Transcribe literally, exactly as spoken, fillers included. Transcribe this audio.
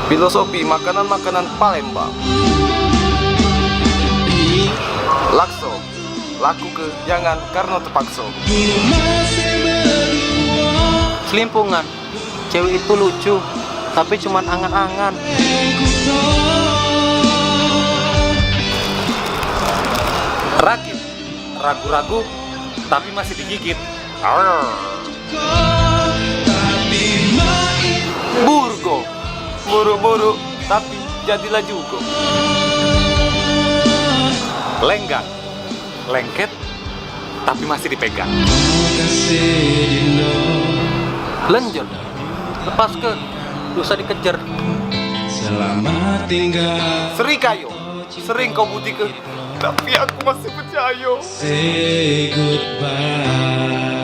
Filosofi makanan-makanan Palembang. Lakso, lakuke jangan karno tepakso. Selimpungan, cewek itu lucu, tapi cuman angan-angan. Rakit, ragu-ragu, tapi masih digigit. Arr. Burgo, buru-buru, tapi jadilah jugo. Lenggang, lengket, tapi masih dipegang. Lenjer, lepaske, dosa dikejer. Selamat tinggal. Seri kayo, sering kau butike, tapi aku masih percayo. Say goodbye.